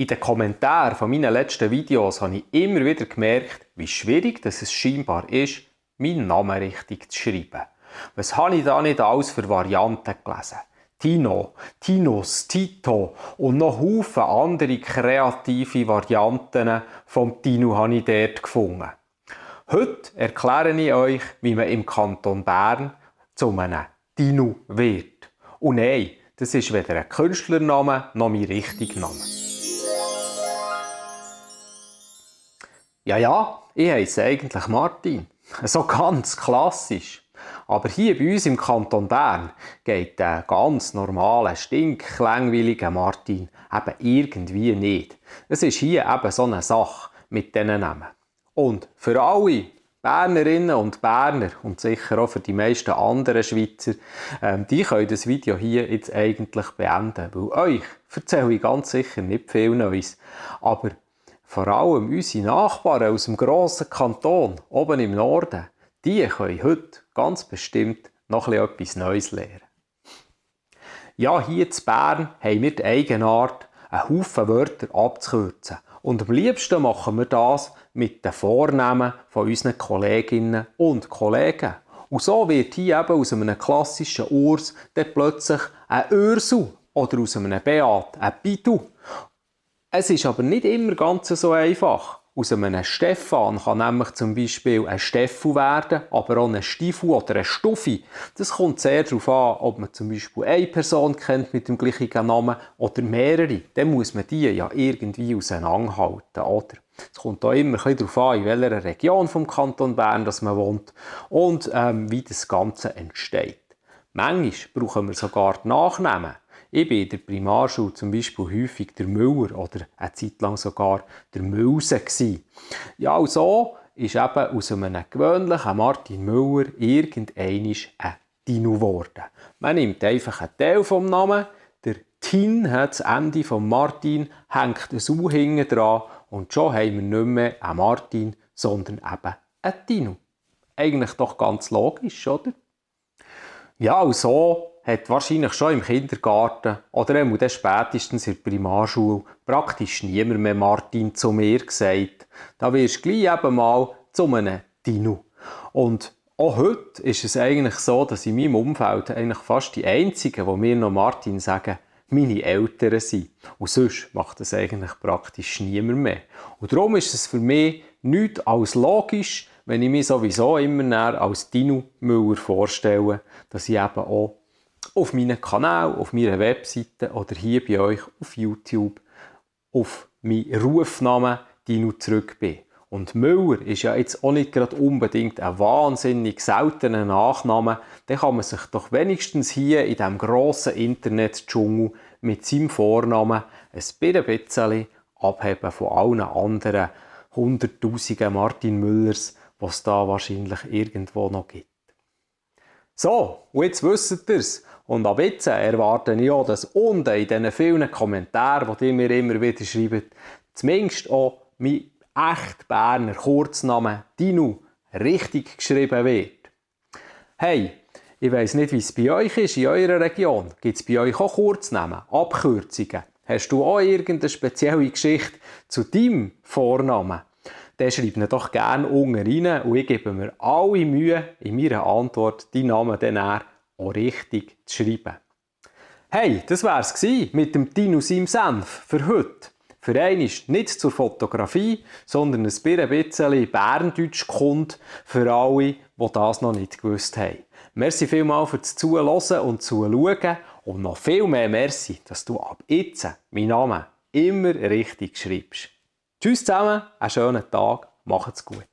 In den Kommentaren von meinen letzten Videos habe ich immer wieder gemerkt, wie schwierig es scheinbar ist, meinen Namen richtig zu schreiben. Was habe ich da nicht alles für Varianten gelesen? Tino, Tinus, Tito und noch Haufen andere kreative Varianten vom Tino habe ich dort gefunden. Heute erkläre ich euch, wie man im Kanton Bern zu einem Tino wird. Und nein, das ist weder ein Künstlername noch mein richtiger Name. Ja, ich heisse eigentlich Martin. So ganz klassisch. Aber hier bei uns im Kanton Bern geht der ganz normale, stinklangweiliger Martin eben irgendwie nicht. Es ist hier eben so eine Sache mit diesen Namen. Und für alle Bernerinnen und Berner und sicher auch für die meisten anderen Schweizer, die können das Video hier jetzt eigentlich beenden. Weil euch erzähle ich ganz sicher nicht viel Neues. Aber vor allem unsere Nachbarn aus dem grossen Kanton, oben im Norden, die können heute ganz bestimmt noch etwas Neues lernen. Ja, hier in Bern haben wir die Eigenart, einen Haufen Wörter abzukürzen. Und am liebsten machen wir das mit den Vornamen von unseren Kolleginnen und Kollegen. Und so wird hier eben aus einem klassischen Urs dann plötzlich ein Ursel oder aus einem Beat ein Bidu. Es ist aber nicht immer ganz so einfach. Aus einem Stefan kann nämlich zum Beispiel ein Steffu werden, aber auch ein Stiefel oder ein Stuffi. Das kommt sehr darauf an, ob man zum Beispiel eine Person kennt mit dem gleichen Namen oder mehrere. Dann muss man die ja irgendwie auseinanderhalten, oder? Es kommt auch immer ein bisschen darauf an, in welcher Region vom Kanton Bern dass man wohnt und wie das Ganze entsteht. Manchmal brauchen wir sogar die Nachnamen. Ich war in der Primarschule zum Beispiel häufig der Müller oder eine Zeit lang sogar der Mülse. Ja, und so ist eben aus einem gewöhnlichen Martin Müller irgendeinmal ein Tino geworden. Man nimmt einfach einen Teil vom Namen, der Tin, das Ende von Martin, hängt ein U hinten dran und schon haben wir nicht mehr einen Martin, sondern eben einen Tino. Eigentlich doch ganz logisch, oder? Ja, und so hat wahrscheinlich schon im Kindergarten oder dann spätestens in der Primarschule praktisch niemand mehr Martin zu mir gesagt. Da wirst du gleich eben mal zu einem Tino. Und auch heute ist es eigentlich so, dass in meinem Umfeld eigentlich fast die Einzigen, die mir noch Martin sagen, meine Eltern sind. Und sonst macht das eigentlich praktisch niemand mehr. Und darum ist es für mich nichts als logisch, wenn ich mich sowieso immer näher als Tino Müller vorstelle, dass ich eben auch auf meinem Kanal, auf meiner Webseite oder hier bei euch auf YouTube auf meinen Rufnamen Tino zurück bin. Und Müller ist ja jetzt auch nicht gerade unbedingt ein wahnsinnig seltener Nachname. Dann kann man sich doch wenigstens hier in diesem grossen Internet-Dschungel mit seinem Vornamen ein bisschen abheben von allen anderen Hunderttausenden Martin Müllers, die es da wahrscheinlich irgendwo noch gibt. So, und jetzt wisst ihr es. Und ab jetzt erwarte ich auch, dass unten in diesen vielen Kommentaren, die ihr mir immer wieder schreibt, zumindest auch mein echt Berner Kurzname Tino richtig geschrieben wird. Hey, ich weiss nicht, wie es bei euch ist, in eurer Region. Gibt es bei euch auch Kurznamen, Abkürzungen? Hast du auch irgendeine spezielle Geschichte zu deinem Vornamen? Dann schreibt ihn doch gerne unten rein und ich gebe mir alle Mühe, in meiner Antwort deinen Namen dann auch richtig zu schreiben. Hey, das wär's mit dem Tino seinem Senf für heute. Für einmal nicht zur Fotografie, sondern ein bisschen Berndeutsch kommt für alle, die das noch nicht gewusst haben. Merci vielmals fürs Zuhören und Zuschauen und noch viel mehr merci, dass du ab jetzt meinen Namen immer richtig schreibst. Tschüss zusammen, einen schönen Tag, macht's gut.